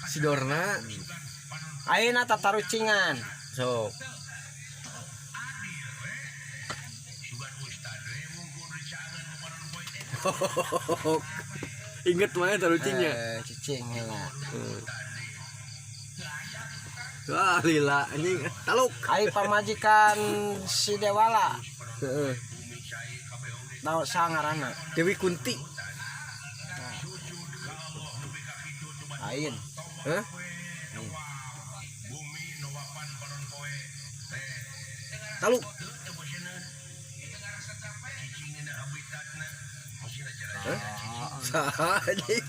Si Dorna. Ayeuna tatarucingan. Sok. Inget mana tarucingnya? Cicing heula. Wah, lila anjing. Taluk. Ai pamajikan si Dewala. Heeh. Tahu sangarana. Dewi Kunti. Ain. Hah? Taluk. Hah? Saha anjing?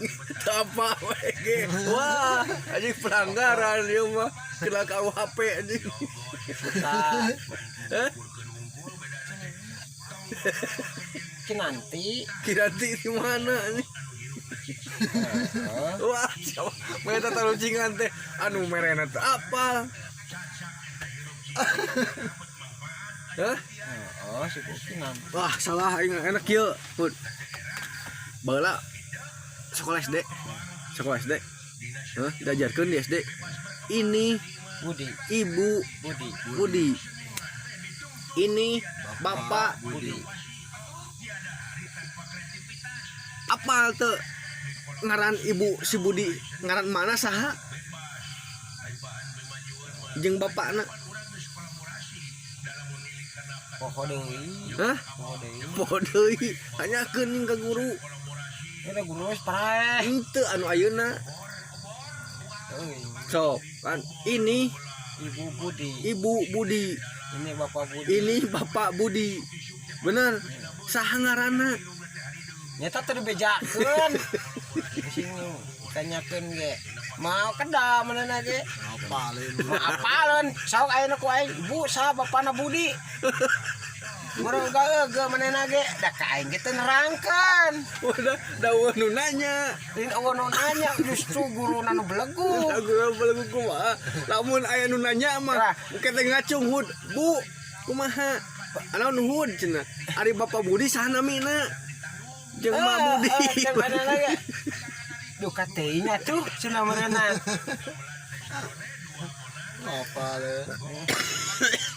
Apa we ge? Wah, anjing pelanggaran ieu mah. Kena KUHP anjing. Hah? Kinanti. Kinanti di mana anjing? Wah, siapa? Meta tarucingan teh anu merena teh apa? Hah? Oh, si Kinanti. Wah, salah aing enak kieu. Put. Baheula sekolah SD. Sekolah SD. Hah, diajarkeun di SD. Ini Budi. Ibu Budi. Budi. Ini Bapak Budi. Apal teu ngaran ibu si Budi, ngaran mana saha? Jeung bapakna. Poho deui. Hah? Poho deui. Poho deui. Tanyakeun jeung ka guru. Eta guru geus paraeh. Henteu anu ayeuna. Sok, kan ini Ibu Budi. Ibu Budi. Ini Bapak Budi. Ini Bapak Budi. Bener. Saha ngaranna? Nyata teu dibejakeun. Sing tanyakeun ge. Mau kedah manehna ge. Apaleun. Apaleun. Saok ayeuna ku aing, Ibu saha bapana Budi? Guru gaeugeuh manehna ge. Da ka aing ge teu nerangkeun. Udah, da eueuh nu nanya. Lain eueuh nu nanya, justru guruna nu belegug. Da guru belegug kumaha? Lamun aya nu nanya mah, engke teh ngacung hud. Bu, kumaha? Anu nu hud cenah. Ari Bapak Budi saha namina? Jeung Mak Budi. Jeung manehna ge. Duh kateuing atuh cenah meureunna. Apaleun.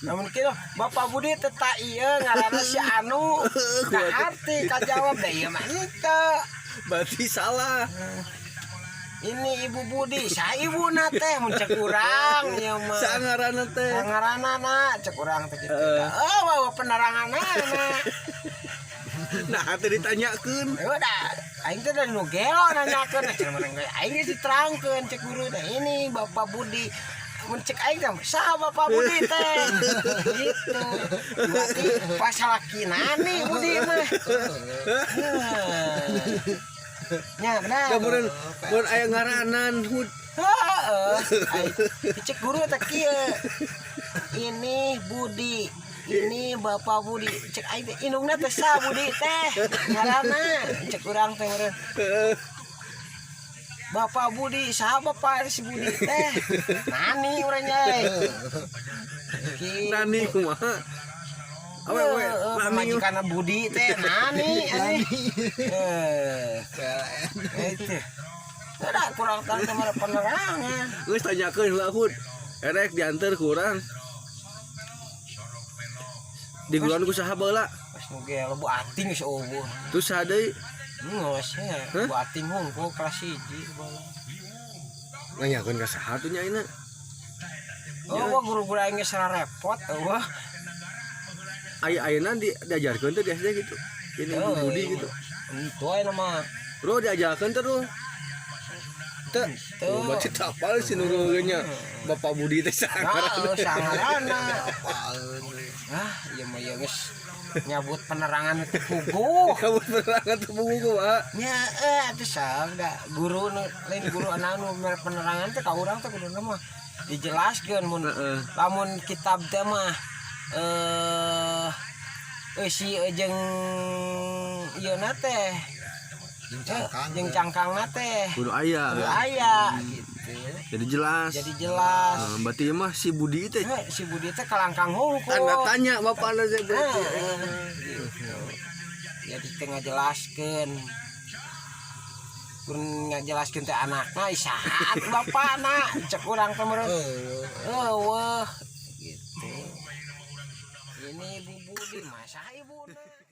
Namun kieu Bapak Budi teh ta ieu ngaranna si Anu. Kaharti kajawab da ieu mah henteu. Berarti salah. Ini Ibu Budi, saha ibuna teh mun cek urang ieu mah. Saha ngaranna teh? Saha ngaranna na cek urang teh kitu. Oh, bawa peneranganna. Nah, teh ditanyakeun. Udah, aing teh da nu gelo nanyakeun cenah meureun ge. Aing geus diterangkeun cek guru teh ini Bapak Budi. Mun cek aing teh saha Bapak Budi teh? Gitu. Berarti pas salaki nani Budi mah. Nya benar. Da meureun mun aya ngaranan hud. Heeh. Cek guru teh kieu. Ini Budi. Ini Bapak Budi. Cek aing teh indungna teh saha Budi teh? Ngaranna cek urang teh meureun. Bapak Budi, saha bapak si Budi teh? Nani urang nya. Nani kumaha? Awe we, nani pamajikanna Budi teh nani anjing. Itu. Udah kurang tahu sama penerangan. Geus tanyakeun heula hud. Erek diantar ku urang. Di guruan ku saha baheula? Geus nu gelo Bu Ating geus eueuh. Terus saha deui? Geus ya, Hah? Bu Ating hungkul kelas 1 baheula. Nanyakeun ka saha tuh nya ayeuna? Oh, wah guru-guru aing geus repot eueuh. Aya ayeuna diajarkeun teh di SD gitu. Ini Ibu Budi gitu. Itu aya mah. Bro diajarkeun teh tuh. Teu. Teu. Oh, berarti teu apal si Nurul nya. Bapak Budi teh saha Nah, sangarana. Apaleun. Ah, ieu mah ieu geus nyabut penerangan teu puguh. Kamu penerangan teu puguh kumaha? Nya atuh sok da guru nu lain guru anu mere penerangan teh ka urang teh kuduna mah dijelaskeun mun Heeh. lamun kitab teh mah eusi jeung ieu na teh Jeung cangkang. jeung cangkangna teh Kudu aya. kudu aya gitu. Jadi jelas. Jadi jelas. Nah, berarti mah si Budi teh Si Budi teh kalangkang hungkul. tanda tanya bapak anda teh berarti. Gitu. Jadi teu ngajelaskeun. Kur ngajelaskeun teh anakna, saha atuh bapakna, cek urang teh meureun. Eueuh. Eueuh gitu. Ini Ibu Budi, masa ibuna.